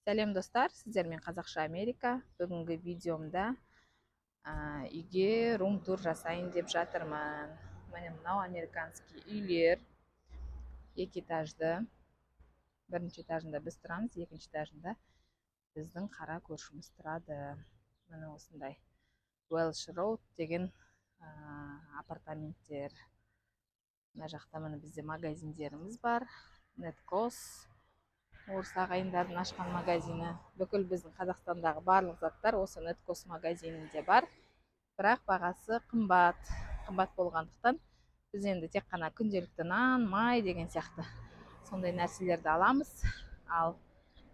Сәлем, достар! Сіздермен Қазақша Америка. Бүгінгі видеомда үйге рум тур жасайын деп жатырмын. Міне, мынау американский үйлер, екі этажды. Бірінші этажында біз тұрамыз, екінші этажында біздің қара көршіміз тұрады. Міне, осындай Welsh Road деген апартаменттер. Мына жақта, міне, бізде магазиндеріміз бар. Неткос, орыс ағайындардың ашқан магазині. Бүкіл біздің Қазақстандағы барлық заттар осы Неткос магазинінде бар, бірақ бағасы қымбат. Қымбат болғандықтан, біз енді тек қана күнделікті нан, май деген сияқты сондай нәрселерді аламыз. Ал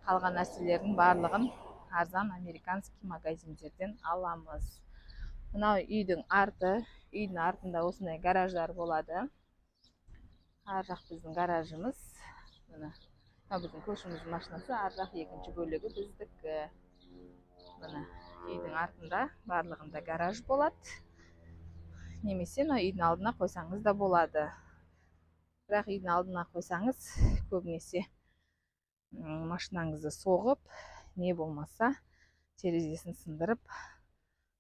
қалған нәрселердің барлығын арзан американский магазиндерден аламыз. Мынау үйдің арты. Үйдің артында осындай гараждар болады. Ар жақ біздің гаражымыз. Міне, мынау біздің көршіміздің машинасы, ар жақ екінші бөлігі біздікі. Міне, үйдің артында барлығында гараж болады немесе мына үйдің алдына қойсаңыз да болады. Бірақ үйдің алдына қойсаңыз, көбінесе машинаңызды соғып, не болмаса терезесін сындырып,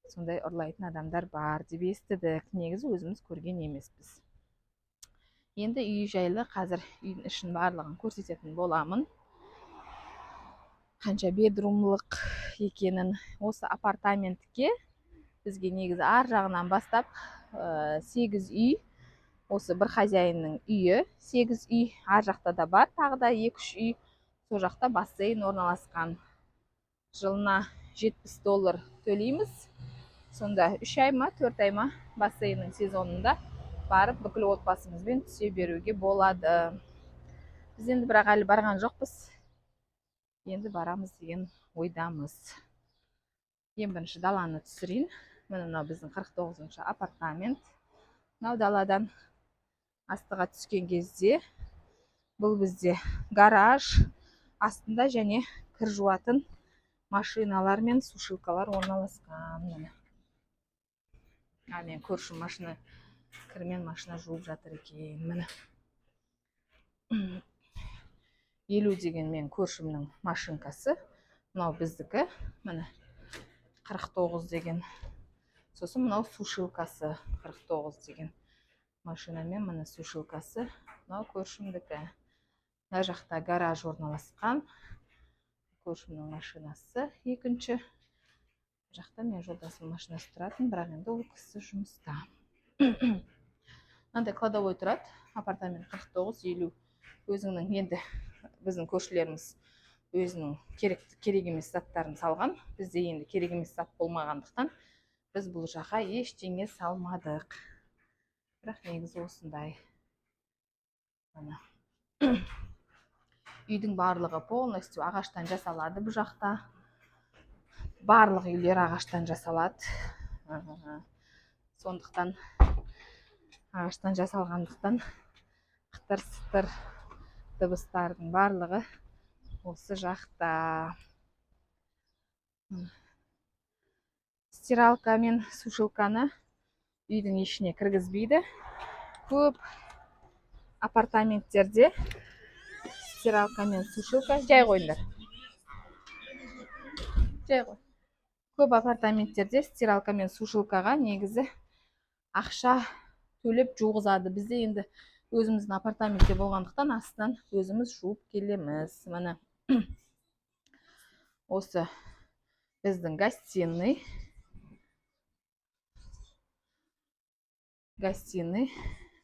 сондай ұрлайтын адамдар бар деп естідік. Негізі өзіміз көрген емеспіз. Енді үй жайлы қазір үйдің ішін барлығын көрсететін боламын, қанша bedroom лық екенін. Осы апартаментке бізге негізі ар жағынан бастап сегіз үй, осы бір хозяинның үйі, сегіз үй. Ар жақта да бар тағы да екі үш үй. Сол жақта бассейн орналасқан. Жылына 70 доллар төлейміз. Сонда 3 ай ма, 4 ай ма, бассейннің сезонында барып, бүкіл отбасымызбен түсе беруге болады. Біз енді бірақ әлі барған жоқпыз, енді барамыз деген ойдамыз. Ең бірінші даланы түсірейін. Міне, мынау біздің 49-шы апартамент. Мынау даладан астыға түскен кезде, бұл бізде гараж астында және кір жуатын машиналар мен сушилкалар орналасқан. Міне, а мен көршім машина кірмен машина жуып жатыр екен. Міне, 50 деген мен көршімнің машинкасы, мынау біздікі. Міне, 49 деген. Сосын мынау сушилкасы, 49 деген машинамен, міне, сушилкасы, мынау көршімдікі. Мына жақта гараж орналасқан, көршімнің машинасы. Екінші жақта менің жолдасымның машинасы тұратын, бірақ енді ол кісі жұмыста. Мынандай кладовой тұрады. Апартамент 49, 50. Өзіңнің, енді біздің көршілеріміз өзінің керек, керек емес заттарын салған. Бізде енді керек емес зат болмағандықтан, біз бұл жаққа ештеңе салмадық. Бірақ негізі осындай. Міне, үйдің барлығы полностью ағаштан жасалады. Бұл жақта барлық үйлер ағаштан жасалады. Сондықтан ағаштан жасалғандықтан, қытыр сытыр дыбыстардың барлығы осы жақта. Стиралка мен сушилканы үйдің ішіне кіргізбейді. Көп апартаменттерде стиралка мен сушилка, жай қойыңдар, жай қой. Көп апартаменттерде стиралка мен сушилкаға негізі ақша төлеп жуғызады. Бізде енді өзіміздің апартаментте болғандықтан, астынан өзіміз жуып келеміз. Міне, осы біздің гостиный.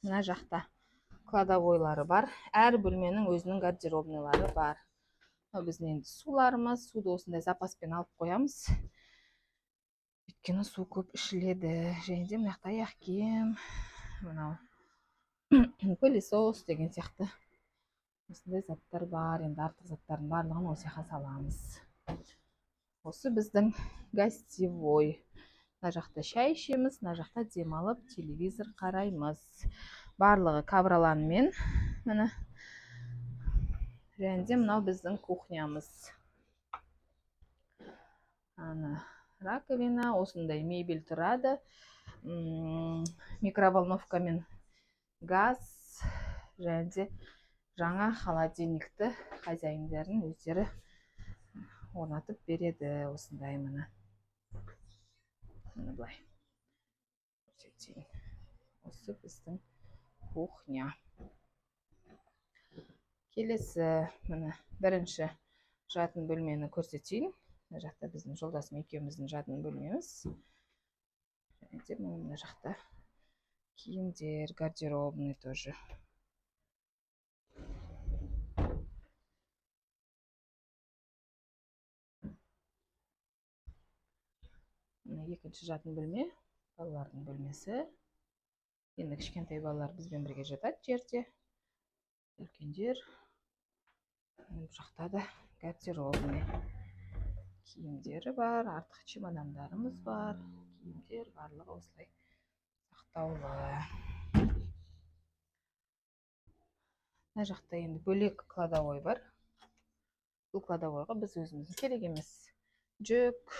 Мына жақта кладовойлары бар, әр бөлменің өзінің гардеробныйлары бар. Мынау біздің енді суларымыз. Суды осындай запаспен алып қоямыз, өйткені су көп ішіледі. Және де мына жақта аяқ киім, мынау пылесос деген сияқты осындай заттар бар. Енді артық заттардың барлығын осы жаққа саламыз. Осы біздің гостевой. Мына жақта шай ішеміз, мына жақта демалып, телевизор қараймыз. Барлығы ковролинмен. Міне, және де мынау біздің кухнямыз. Ана раковина, осындай мебель тұрады, микроволновка мен газ және де жаңа холодильникті хозяиндердің өздері орнатып береді. Осындай міне. Міне былай көрсетейін. Осы біздің кухня. Келесі міне бірінші жатын бөлмені көрсетейін. Мына жақта біздің жолдасым екеуміздің жатын бөлмеміз. Және де мына жақта киімдер, гардеробный тоже. Мына екінші жатын бөлме, балалардың бөлмесі. Енді кішкентай балалар бізбен бірге жатады жерде. Үлкендер. Бұл жақта да гардеробный. Киімдері бар, артық чемодандарымыз бар. Киімдер барлығы осылай сақтаулы. Мына жақта енді бөлек кладовой бар. Бұл кладовойға біз өзіміздің керек емес жүк,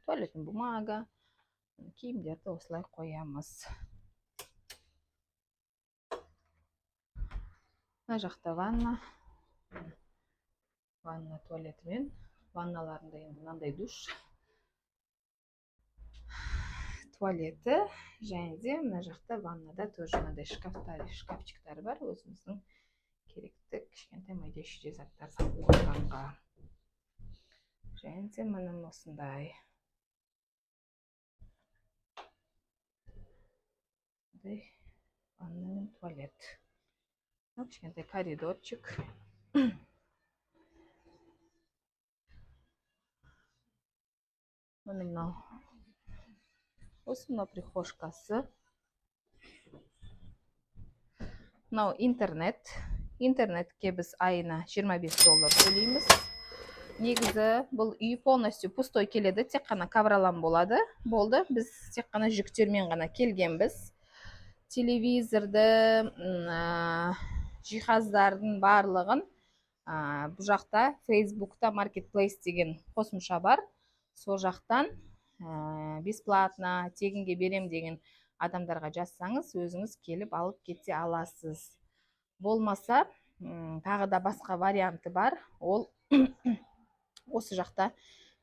туалетный бумага, киімдерді осылай қоямыз. Мына жақта ванна, ванна туалетімен, ванналарында енді мынандай душ, туалеті, және де мына жақта ваннада тоже мынандай шкафтар, шкафчиктары бар, өзіміздің керекті кішкентай майда-шүйде заттар салып қойғанға. Және де міне осындай ванна мен туалет. Кішкентай коридорчик. Міне мынау. Осы мынау прихожкасы. Мынау интернет. Интернетке біз айына $25 төлейміз. Негізі бұл үй полностью пустой келеді, тек қана ковролан болады. Болды, біз тек қана жүктермен ғана келгенбіз. Телевизорды, жиһаздардың барлығын бұл жақта Facebook'та Marketplace деген қосымша бар. Сол жақтан бесплатно, тегінге берем деген адамдарға жазсаңыз, өзіңіз келіп алып кете аласыз. Болмаса, тағы да басқа варианты бар. Ол осы жақта,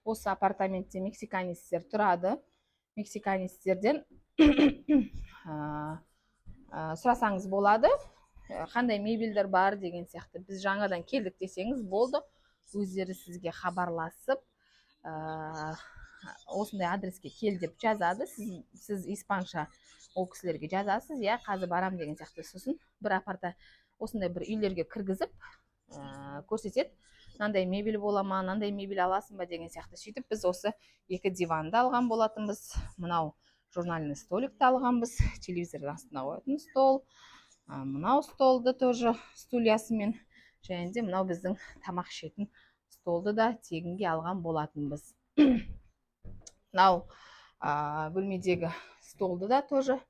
осы апартаментте мексиканецтер тұрады. Мексиканецтерден сұрасаңыз болады, қандай мебельдер бар деген сияқты. Біз жаңадан келдік десеңіз болды, өздері сізге хабарласып, осындай адреске кел деп жазады. Сіз испанша ол кісілерге жазасыз, иә, қазір барам деген сияқты. Сосын бір апарта осындай бір үйлерге кіргізіп, көрсетеді, мынандай мебель бола ма, мынандай мебель аласың ба деген сияқты. Сөйтіп біз осы екі диванды алған болатынбыз, мынау журнальный столикті алғанбыз, телевизордың астына қоятын стол, мынау столды тоже стульясымен, және де мынау біздің тамақ ішетін столды да тегінге алған болатынбыз. Мынау бөлмедегі столды да тоже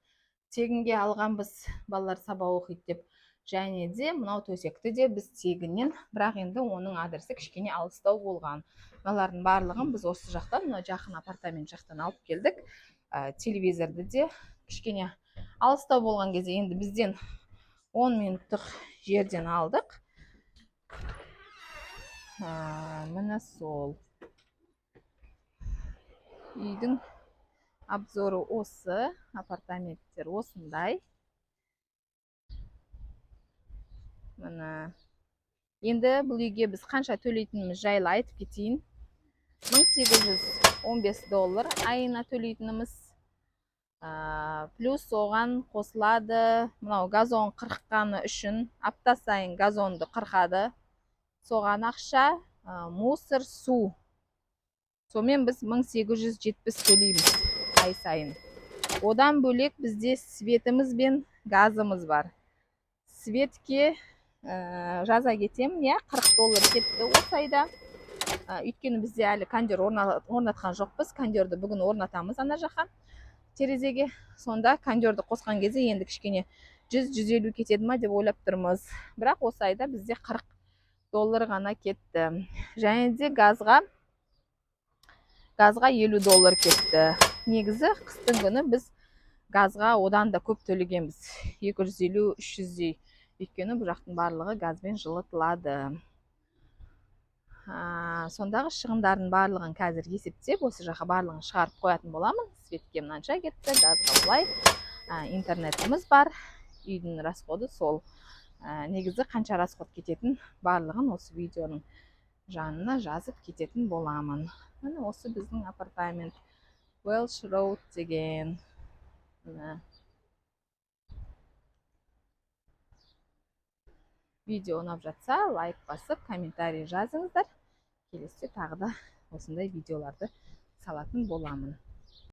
тегінге алғанбыз, балалар сабақ оқиды деп. Және де мынау төсекті де біз тегіннен, бірақ енді оның адресі кішкене алыстау болған. Мыналардың барлығын біз осы жақтан, мынау жақын апартамент жақтан алып келдік. Телевизорды де кішкене алыстау болған кезде енді бізден 10 минуттық жерден алдық. Міне сол. Үйдің обзоры осы, апартаменттер осындай. Міне. Енді бұл үйге біз қанша төлейтініміз жайлы айтып кетейін. $1815 айына төлейтініміз. Плюс оған қосылады мынау газон қырыққаны үшін апта сайын газонды қырқады. Соған ақша, мусор, су. Сонымен біз 1870 төлейміз ай сайын. Одан бөлек бізде светіміз бен газымыз бар. Светке жаза кетемін, иә, $40 кетті осы айда. Өйткені бізде әлі кондер орнатқан жоқпыз. Кондерді бүгін орнатамыз ана жаққа, терезеге. Сонда кондерді қосқан кезде енді кішкене 100-150 кетеді ма деп ойлап тұрмыз. Бірақ осы айда бізде $40 ғана кетті. Және де газға $50 кетті. Негізі қыстың күні біз газға одан да көп төлегенбіз. 250-300-дей. Өйткені бұл жақтың барлығы газбен жылытылады. Сондағы шығындардың барлығын қазір есептеп, осы жаққа барлығын шығарып қоятын боламын. Светке мынанша кетті, газға былай, интернетіміз бар, үйдің расходы сол. Негізі қанша расход кететін, барлығын осы видеоның жанына жазып кететін боламын. Міне, осы біздің апартамент, Welsh Road деген. Міне. Видео ұнап жатса, лайк басып, комментарий жазыңыздар. Келесіде тағы да осындай видеоларды салатын боламын.